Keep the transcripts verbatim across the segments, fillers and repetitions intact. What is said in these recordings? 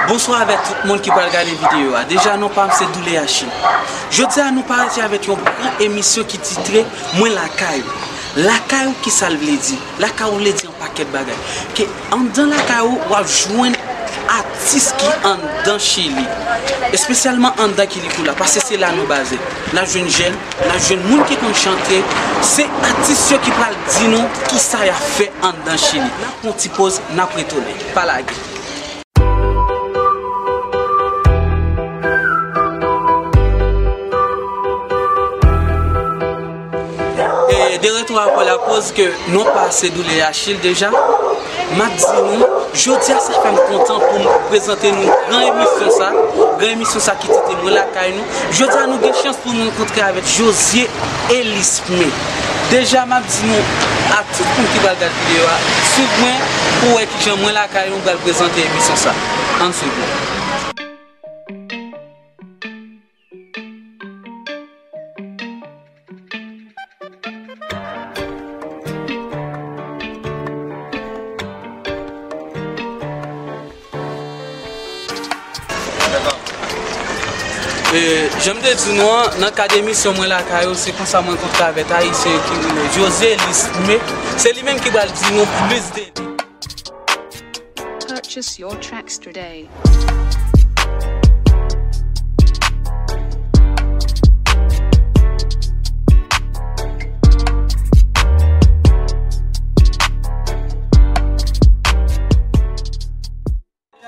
Bonswa avèk tout moun ki pral gade videyo a. Deja, non pa m se Doulé Achille. Jodi a, nou parèt avèk yon gran emisyon ki titre Mwen lakay ou. Lakay ou, kisa l vle di? Lakay ou vle di yon pakèt bagay. Ke anndan lakay ou, w ap jwenn atis ki anndan Chili. Espesyalman anndan Quilicura, paske se la nou baze. N ap jwenn jèn, n ap jwenn moun ki konn chante. Se atis yo ki pral di nou kisa y ap fè anndan Chili. N ap pran yon ti poz, n ap retounen. Pa lage. E de retour apre la poz ke non pa se Doulé Achille deja. M ap di nou, jodi a sa fè m kontan pou m prezante nou gran emisyon sa, gran emisyon sa ki titre Mwen lakay nou. Jodi a nou gen chans pou nou rankontre avèk Josué Elisme. Deja m ap di nou a tout moun ki pral gade videyo a, swiv mwen pou wè kijan Mwen lakay nou pral prezante emisyon sa. Ann swiv mwen. E, jan m te di nou an, nan kad emisyon Mwen lakay ou, se konsa mwen rankontre avèk Ayisyen ki rele Josué Elisme. Se li menm ki pral di nou plis de li. Purchase your tracks today.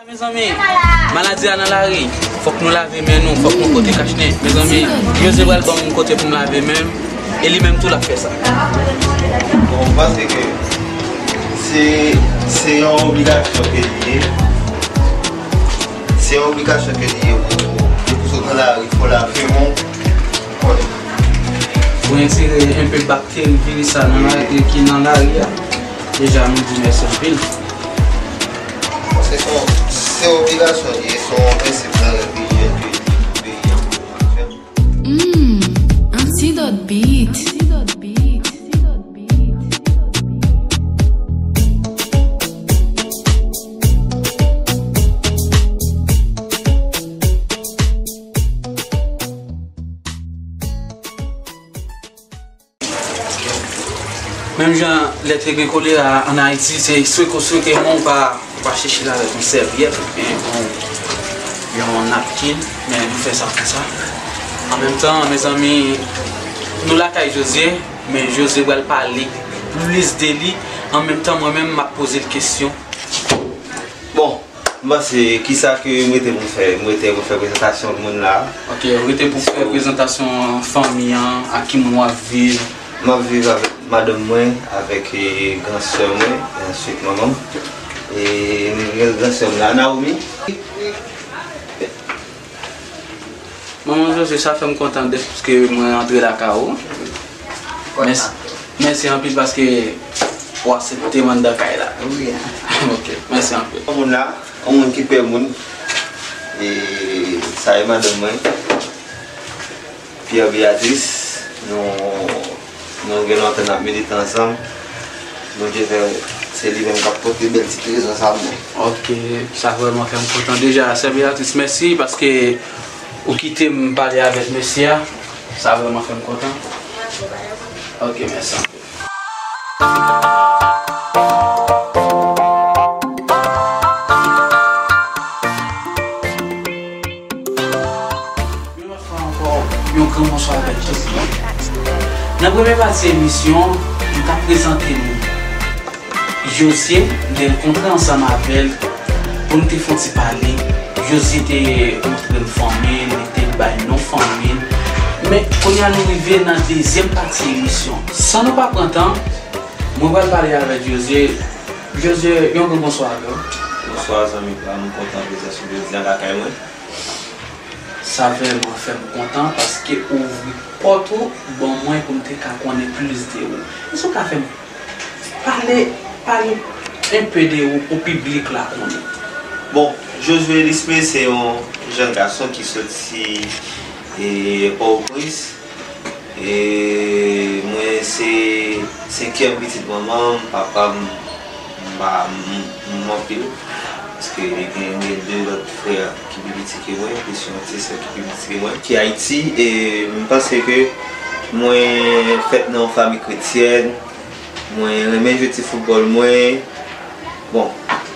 Mezanmi, maladi a nan lari. Fòk nou lave men nou, fòk nou pote kachnen. Mezanmi, José pral ban m kote pou m lave men m, e li menm tou l ap fè sa. Bon, m panse ke se, se yon obligasyon ke li ye. Se yon obligasyon ke li ye pou, pou sot nan lari, fò lave men w. Pou retire enpe bakteri, viris sa nan la, ki nan lari a. Deja, nou di mèsi anpil. Paske se yon, se yon obligasyon li ye, se yon prensip nan règ lijyèn ke li pou peyi an pou yo fè. Mm, Antidot Beat. Menm jan lè te gen kolera an Ayiti, se sweke w sweke men w, pa, ou pa chèche l avèk yon sèvyèt oubyen yon, yon napkin, men nou fè sa konsa. An menm tan, mezanmi, nou lakay José, men José pral pale plis de li. An menm tan, mwen menm, m ap poze l kesyon. Bon, m panse, kisa ke m rete pou m fè? M rete pou m fè prezantasyon moun la. Ok, ou rete pou fè prezantasyon fanmi an, ak ki moun w ap viv? M ap viv avèk madanm mwen, avèk, e, gran sè mwen, e answit manman m. E m gen gran sè m la, Naomi. Manman José, sa fè m kontan dèske mwen antre lakay ou. Mèsi, mèsi anpil paske w aksepte m anndan kay la. Wi. Ok, mèsi anpil. Yon moun la, yon moun ki pè moun. E sa e madanm mwen, Pierre Beatrice. Nou, nou gen lontan n ap milite ansanm. Bondye fè se li menm k ap pote bèl ti trezò sa pou mwen. Ok, sa vrèman fè m kontan. Deja, sè Beatrice, mèsi paske ou kite m pale avèk mesye a. Sa vrèman fè m kontan. Ok, mèsi anpil. Yon lòt fwa ankò, yon gran bonswa avèk tout moun. Nan premye pati emisyon, m t ap prezante nou José, m te rankontre ansanm avè l pou n te fè yon ti pale. José te montre m fanmi l, li te bay non fanmi l. Men kounye a nou rive nan dezyèm pati emisyon. San nou pa pran tan, mwen pral pale avèk José. José, yon gran bonswa avè w. Bonswa zanmi pa m, m kontan prezans ou jodi a lakay mwen. Sa vrèman fè m kontan paske ou ouvri pòt ou ban mwen pou m te ka konnen plis de ou. Èske w ka fè m pale, pale enpe de ou pou piblik la konnen? Bon, Josué Elisme se yon jèn gason ki soti, e, Pòtoprens. E mwen se senkyèm pitit manman m, papa m, m pa, m, m anpil. Paske gen, gen de lòt frè ki pi piti ke mwen, plis yon ti sè ki pi piti ke mwen, ki Ayiti, e m panse ke mwen fèt nan yon fanmi kretyèn, mwen renmen jwe ti foutbòl mwen, bon,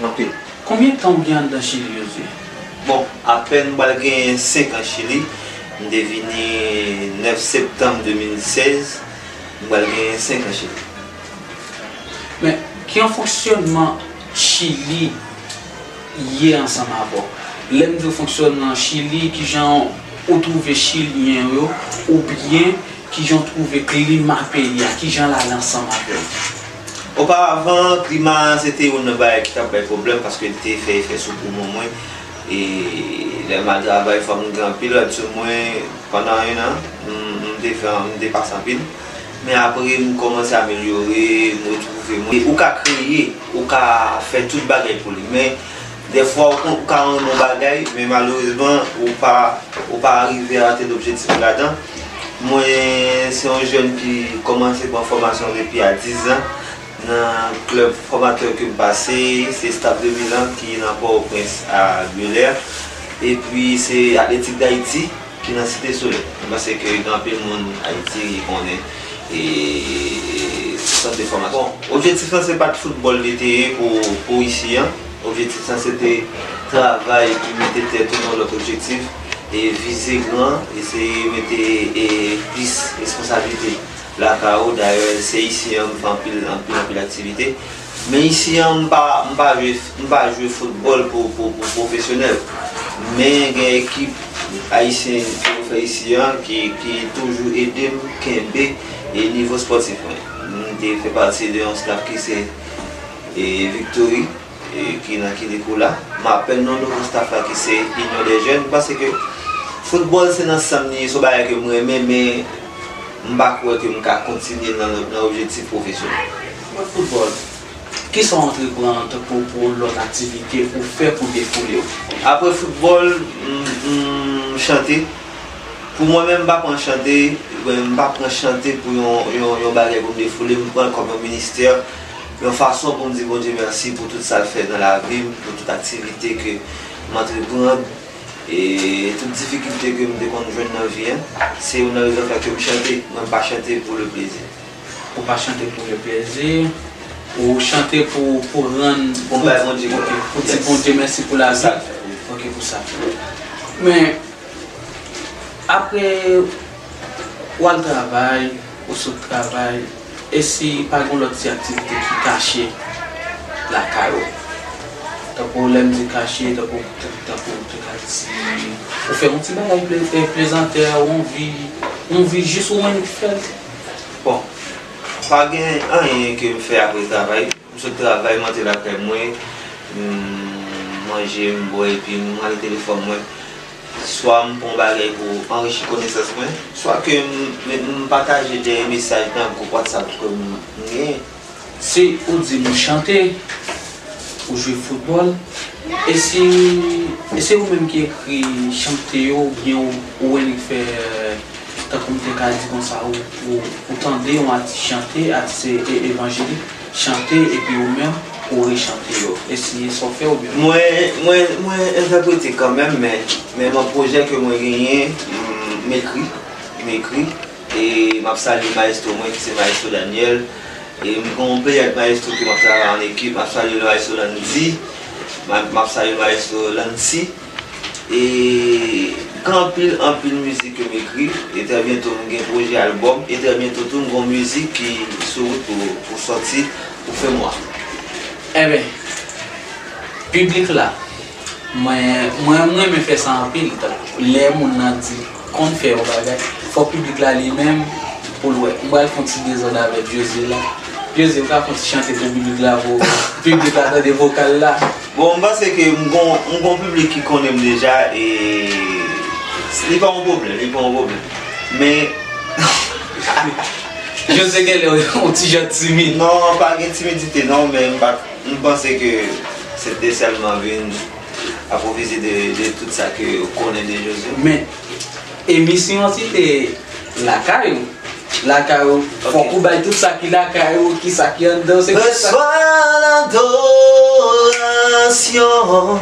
anpil. Konbyen tan w gen anndan Chili, José? Bon, apèn m pral gen senk an Chili. M te vini nèf septanm de mil sèz. M pral gen senk an Chili. Men, ki jan fonksyònman Chili ye ansanm avè w? Lè m di w fonksyònman Chili, ki jan ou twouve Chilyen yo, oubyen ki jan w twouve klima peyi a, ki jan l ale ansanm avè w? Oparavan, klima a se te youn nan bagay ki t ap bay pwoblèm, paske li te fè efè sou poumon mwen. E lè m al travay, fò m gen anpil rad sou mwen. Pandan en an, m, m te fè, m te pase anpil. Men apre, m kòmanse amelyore, m retwouve mwen. E ou ka kreye, ou ka fè tout bagay pou li. Men dèfwa, ou, ou ka renmen yon bagay, men malerezman, ou pa, ou pa rive atenn objektif ou ladan. Mwen, se yon jèn ki kòmanse pran fòmasyon depi a diz an. Nan klèb fòmatè ke m pase, se Staff de Milan ki nan Pòtoprens a Bèlè. Epi se Athletic d'Haïti ki nan Site Solèy. M panse ke gen anpil moun Ayiti ki konnen e, sant de fòmasyon. Bon, objektif lan se pa t foutbòl li te ye pou, pou isi an. Objektif lan se te travay epi mete tèt ou nan lòt objektif e vize gran, eseye mete e, plis responsablite lakay ou. Dayè, se isi an m fè anpil, anpil, anpil aktivite. Men isi an, m pa, m pa jwe, m pa jwe foutbòl pou, pou, pou pwofesyonèl. Men gen ekip ayisyen ke yo fè isi an ki, ki toujou ede m kenbe e nivo spòtif mwen. M te fè pati de yon staff ki se e, Victory, e, ki nan Kilikou la. M apèn nan nouvo staff la ki se Union des Jeunes. M panse ke foutbòl se nan san m li ye, se yon bagay ke m renmen, men m pa kwè ke m ka kontinye nan, nan objektif pwofesyonèl. Apre foutbòl, kisa w antreprann tankou pou lòt aktivite ou fè pou defoule w? Apre foutbòl, m, m chante. Pou mwen menm, m pa pran chante, m pa pran chante pou yon, yon, yon bagay pou m defoule, m pran l kòm yon ministè, yon fason pou m di Bondye mèsi pou tout sa l fè nan lavi m, pou tout aktivite ke m antreprann, e tout difikilte ke m te konn jwenn nan vi an. Se youn nan rezon fè ke m chante, mwen m pa chante pou le plezi. Ou pa chante pou le plezi, ou chante pou, pou rann, pou bay Bondye glwa. Ok, pou di Bondye mèsi pou lavi. Pou sa l fè, wi. Ok, pou sa l fè. Men, apre, w al travay, ou sot travay, e si pa gen lòt ti aktivite ki kache lakay ou? Tankou lè m di kache, tankou, tankou, tankou, te ka di, ou fè yon ti bagay ple-, e, plezantè, ou anvi, ou anvi jis ou menm ki fè l? Bon, pa gen anyen ke m fè apre travay. M sot travay, m antre lakay mwen, m manje, m bwè, epi m rale telefòn mwen. Swa m pran yon bagay pou anrichi konesans mwen, swa ke m, m, m pataje de mesaj nan gwoup WhatsApp ke m, m genyen. Si ou di m chante, ou jwe foutbòl, e si, e se ou menm ki ekri chante yo, oubyen ou, ou wè nèg fè, tankou m te ka di konsa, ou, ou, ou tande yon atis chante, atis e, e, evanjelik, chante, epi ou menm, ou rechante yo. E si e sa w fè oubyen? Mwen, mwen, mwen entèprete kanmenm, men, men nan pwojè ke mwen genyen, m, m ekri, m ekri, e m ap salye mayestwo mwen ki se mayestwo Daniel, e m gen yon pleyad mayestwo ke m ap travay an ekip, m ap salye mayestwo Landy, m ap, m ap salye mayestwo Lancy, e gen anpil, anpil mizik ke m ekri, e trè byento m gen pwojè albòm, e trè byento tou m gen yon mizik ki sou wout pou, pou sòti pou fen mwa. Enben, piblik la, mwen, mwen, mwen renmen fè sa anpil. Lè moun nan di konn fè yon bagay, fò piblik la li menm pou l wè. M pral fè yon ti dezòd avèk José la. José, ou ka fè yon ti chante pou piblik la, pou piblik la tande vokal la? Bon, m panse ke m gon, m gon piblik ki konnen m deja, e li pa yon pwoblèm, li pa yon pwoblèm. Men José genlè yon ti jan timid. Non, pa gen timidite non, men m pa, m panse ke se te sèlman vin aprofize de, de tout sa ke yo konnen de José. Men emisyon an se te lakay ou. Lakay ou, fòk ou bay tout sa ki lakay ou, ki sa ki anndan, se tout sa. Bonswa Lando. Adoration,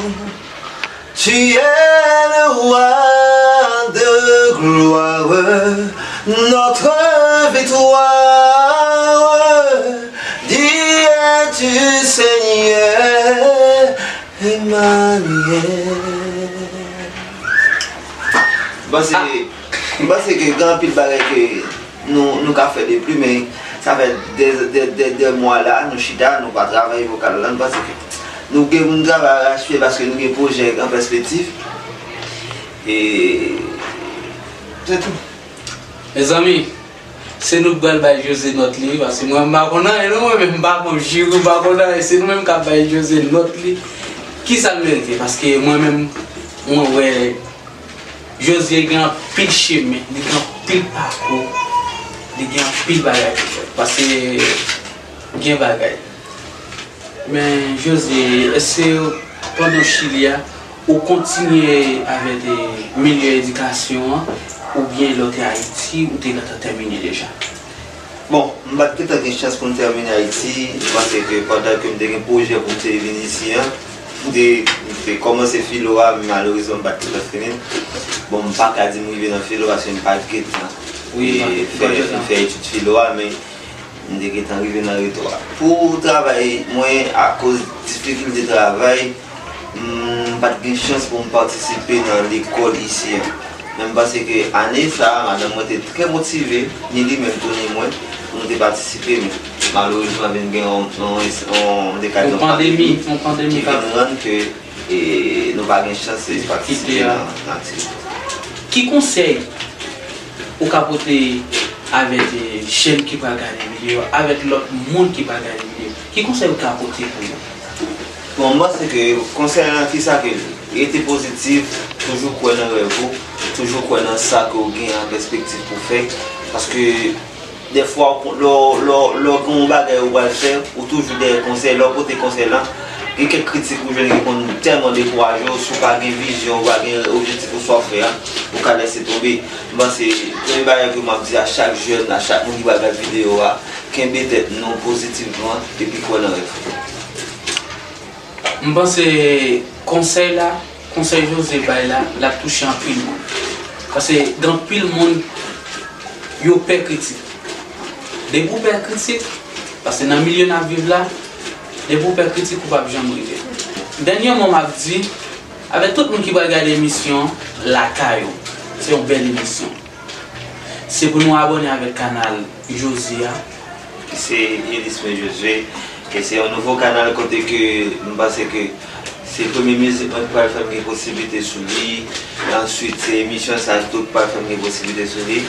tu es le roi de gloire, notre victoire. Dieu du Seigneur Emmanuel. Bon, se, m panse ke gen anpil bagay ke nou, nou ka fè depi, men sa fè de, de, de, de mwa la, nou chita, nou pa travay vokal la, m panse ke nou gen pou n travay arache pye paske nou gen pwojè an pèspektiv. E se tou. Mezanmi, se nou k pral bay Jose nòt li, paske mwen, m pa konn anyen, non, mwen menm, m pa konn jiri, m pa konn anyen, se nou menm k ap bay Jose nòt li. Kisa l merite? Paske mwen menm, mwen wè Jose gen anpil chemen, li gen anpil pakou, li gen anpil bagay pou fè. Paske gen bagay. Men Jose, èske pandan w Chili a, ou kontinye avèk, eh, milye edikasyon an, oubyen lè w te Ayiti, ou te gentan tèmine deja? Bon, m pa t gentan gen chans pou m tèmine Ayiti. M panse ke pandan ke m te gen pwojè pou m te vin isi an, m te, m te kòmanse filo a, men malerezman m pa t gentan fini l. Bon, m pa ka di m rive nan filo paske m pa t gentan, wi, eh, fè, fè etid filo a, men m te gentan rive nan reto a. Pou travay mwen, akoz difikilte travay, m pa t gen chans pou m patisipe nan lekòl isi an. Men m panse ke ane sa a, madanm mwen te trè motive, ni li menm tou ni mwen, pou nou te patisipe, men malerezman vin gen yon, yon, yon, m te ka di yon pandemi, yon pandemi ki vin rann ke, e, nou pa gen chans patisipe nan, nan aktivite. Ki konsèy ou ka pote avèk, eh, jèn ki pral gade videyo, avèk lòt moun ki pral gade videyo? Ki konsèy ou ka pote pou yo? Bon, m panse ke konsèy lan, ki sa ke l ye? Rete pozitif, toujou kwè nan rèv ou, toujou kwè nan sa ke w gen an pèspektiv pou fè. Paske dèfwa, w kon-, lè w, lè w, lè w gen yon bagay ou pral fè, ou toujou dèyè konsèy. Lè w pote konsèy lan, gen kèk kritik ou jwenn ki konn tèlman dekouraje w, si w pa gen vizyon, ou pa gen objektif ou sa w fè a, ou ka lèse tonbe. M panse, premye bagay ke m ap di a chak jèn, a chak moun ki pral gade videyo a, kenbe tèt nou pozitivman epi kwè nan rèv. M panse konsèy la, konsèy Jose bay la, l ap touche anpil moun. Paske gen anpil moun, yo pè kritik. Depi w pè kritik, paske nan milye n ap viv la, depi w pè kritik, ou p ap janm rive. Dènyèman, m ap di, avèk tout moun ki pral gade emisyon an, lakay ou, se yon bèl emisyon. Se pou nou abòne avèk kanal Jose a, ki se Elisme Josue, ke se yon nouvo kanal kote ke m panse ke se premye mizik mwen ki pral fè m gen posiblite sou li. Answit, se emisyon sa tou ki pral fè m gen posiblite sou li.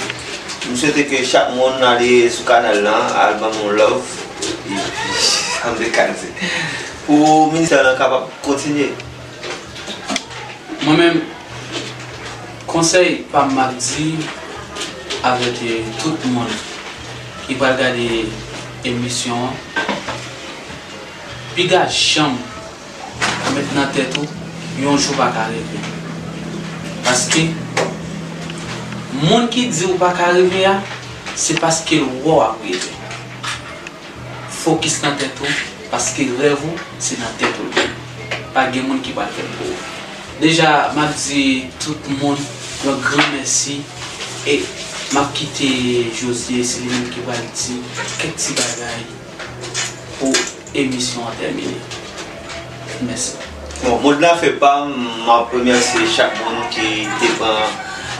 M swete ke chak moun ale sou kanal lan, al ban m yon love. Epi, sa m te ka di. Pou ministè lan kapab kontinye. Mwen menm, konsèy pa m, m ap di avèk, eh, tout moun ki pral gade emisyon an, piga janm met nan tèt ou, yon jou pa ka rive. Paske moun ki di ou pa ka rive a, se paske l wè w ap rive. Fokis nan tèt ou, paske rèv ou, se nan tèt ou l ye. Pa gen moun ki pral fè l pou ou. Deja, m ap di tout moun yon gran mèsi, e m ap kite Josue, se li menm ki pral di kèk ti bagay pou emisyon an tèmine. Mèsi. Bon, mo de la fen pa m, m ap remèsye chak moun ki te pran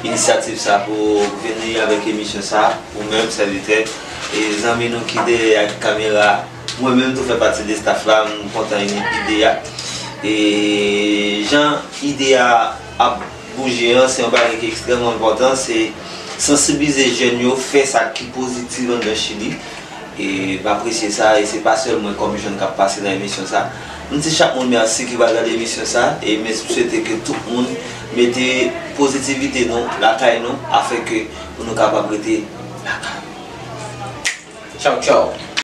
inisyativ sa pou vini avèk emisyon sa, ou menm, sèvitè, e zanmi nou ki dèyè ak kamera. Mwen menm tou fè pati de staff la, m kontan ide a. E jan ide a ap bouje an, se yon bagay ki ekstrèmman enpòtan, se sansibilize jèn yo, fè sa ki pozitif anndan Chili. E m apresye sa, e se pa sèl mwen kòm jèn k ap pase nan emisyon sa. M di chak moun mèsi ki va gade emisyon sa, e m swete ke tout moun mete pozitivite nou lakay nou, afin ke pou nou kapab rete lakay nou. Tchaw, tchaw.